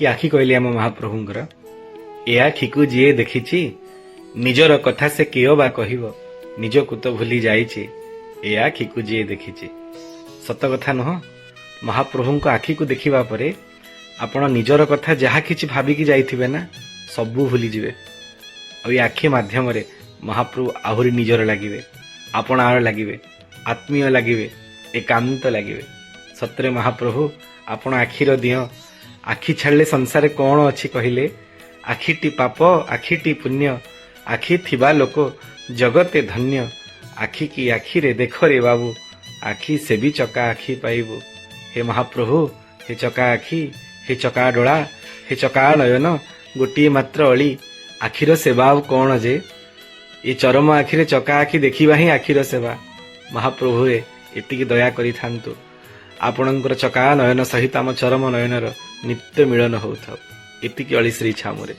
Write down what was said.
କି ଆଖି କହିଲେ ଆମ ମହାପ୍ରଭୁଙ୍କର? ଏ ଆଖିକୁ ଯିଏ ଦେଖିଛି, ନିଜର କଥା ସେ କିଏ ବା କହିବ, ନିଜକୁ ତ ଭୁଲି ଯାଇଛି। ଏ ଆଖିକୁ ଯିଏ ଦେଖିଛି। ସତ କଥା ନୁହଁ? ମହାପ୍ରଭୁଙ୍କ ଆଖିକୁ ଦେଖିବା ପରେ ଆପଣ ନିଜର କଥା ଯାହା କିଛି ଭାବିକି ଯାଇଥିବେ ନା, ସବୁ ଭୁଲିଯିବେ। ଆଉ ଏ ଆଖି ମାଧ୍ୟମରେ ମହାପ୍ରଭୁ ଆହୁରି ନିଜର ଲାଗିବେ, ଆପଣାର ଲାଗିବେ, ଆତ୍ମୀୟ ଲାଗିବେ, ଏକାନ୍ତ ଲାଗିବେ। ସତରେ ମହାପ୍ରଭୁ ଆପଣ ଆଖିର ଦିଅଁ। ଆଖି ଛାଡ଼ିଲେ ସଂସାରରେ କ'ଣ ଅଛି କହିଲେ? ଆଖିଟି ପାପ, ଆଖିଟି ପୁଣ୍ୟ, ଆଖି ଥିବା ଲୋକ ଜଗତେ ଧନ୍ୟ। ଆଖି କି ଆଖିରେ ଦେଖରେ ବାବୁ, ଆଖି ସେବି ଚକା ଆଖି ପାଇବୁ। ହେ ମହାପ୍ରଭୁ, ହେ ଚକା ଆଖି, ହେ ଚକା ଡୋଳା, ହେ ଚକା ନୟନ, ଗୋଟିଏ ମାତ୍ର ଅଳି, ଆଖିର ସେବା ଆଉ କ'ଣ ଯେ? ଏ ଚରମ ଆଖିରେ ଚକା ଆଖି ଦେଖିବା ହିଁ ଆଖିର ସେବା। ମହାପ୍ରଭୁରେ, ଏତିକି ଦୟା କରିଥାନ୍ତୁ, ଆପଣଙ୍କର ଚକା ନୟନ ସହିତ ଆମ ଚରମ ନୟନର ନିତ୍ୟ ମିଳନ ହେଉଥାଉ। ଏତିକି ଅଳି ଶ୍ରୀ ଛାମୁରେ।